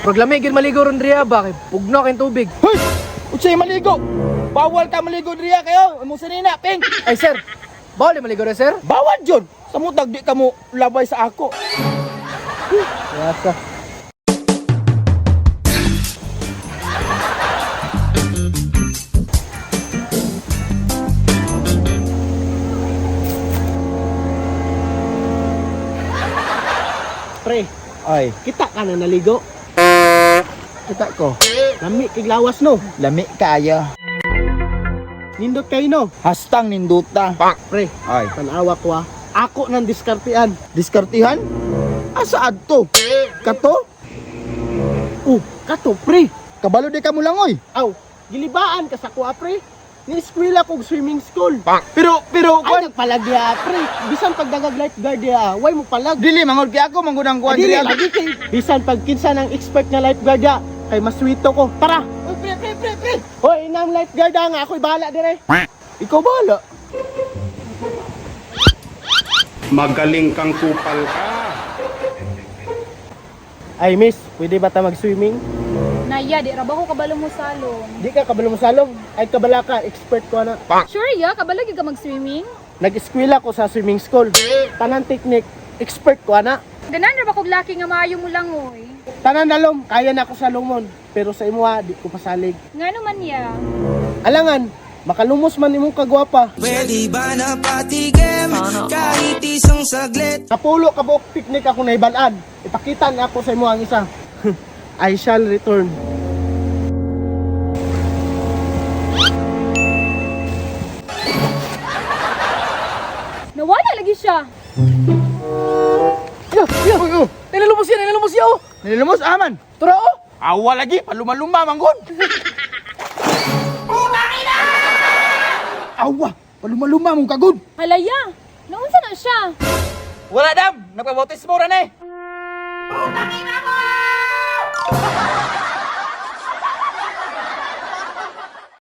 Pag lami gyud maligo ron diriya ba kay pugno kay tubig. Hoy! Unsay maligo? Bawal ka maligo diriya kayo. Imo sinina, ping. Ay sir, bawal di maligo ra sir? Bawal jud. Sa mutag di ka mo labay sa ako. Yasa. Pre, Ay, kita ka na naligo. kita ko. Lami kay lawas no. Lami kaya. Nindot kay no. Hastang ninduta. Pre, Ay, tanawa ko ah. Ako nang diskartean. diskartihan? Asa adto? Kato? Oh, kato pre. Kabalo di ka mo langoy. Aw, gilibaan ka sa kuha pre. Ni-eskwela kog swimming school. Pero pero Ay, kwan nagpalag ya pre. Bisan pagdagag lifeguard ya, way mo palag. dili mangod kay ako mangud ang kuan Ay, dili, diri. lagi kay bisan pag kinsa ng expert nga lifeguard ya, kay maswito ko. Tara. Oy, pre pre pre pre. Hoy, inang lifeguard ah, nga ako'y bahala dire. Ikaw bahala. Magaling kang kupal ka. Ay, miss, pwede ba ta mag-swimming? Naya, di ra ba ko kabalo mo salong? Di ka kabalo mo salong. Ay, kabala ka, expert ko na. Sure ya, kabalo gyud ka mag-swimming? Nag-eskwela ko sa swimming school. Tanan technique, expert ko ana. Ganan ra ba kog laki nga maayo mo langoy? Tanan nalom, kaya na ako sa lumon. Pero sa imuha, di ko pasalig. Ngano man ya? Alangan, makalumos man imong kagwapa. Pwede ba na patigim kahit isang saglit? Kapulo ka buok picnic ako naibalaan. Ipakita na ako sa imo ang isa. I shall return. Nawala lagi siya. Yo, yo. Nilulumos yan, nilulumos yan oh. Nilumos aman. Tura oh. Awa lagi palumaluma manggod. Awa, palumaluma mong kagod. Halaya, naunsa na siya? Wala dam, nagpabautismo ra na eh.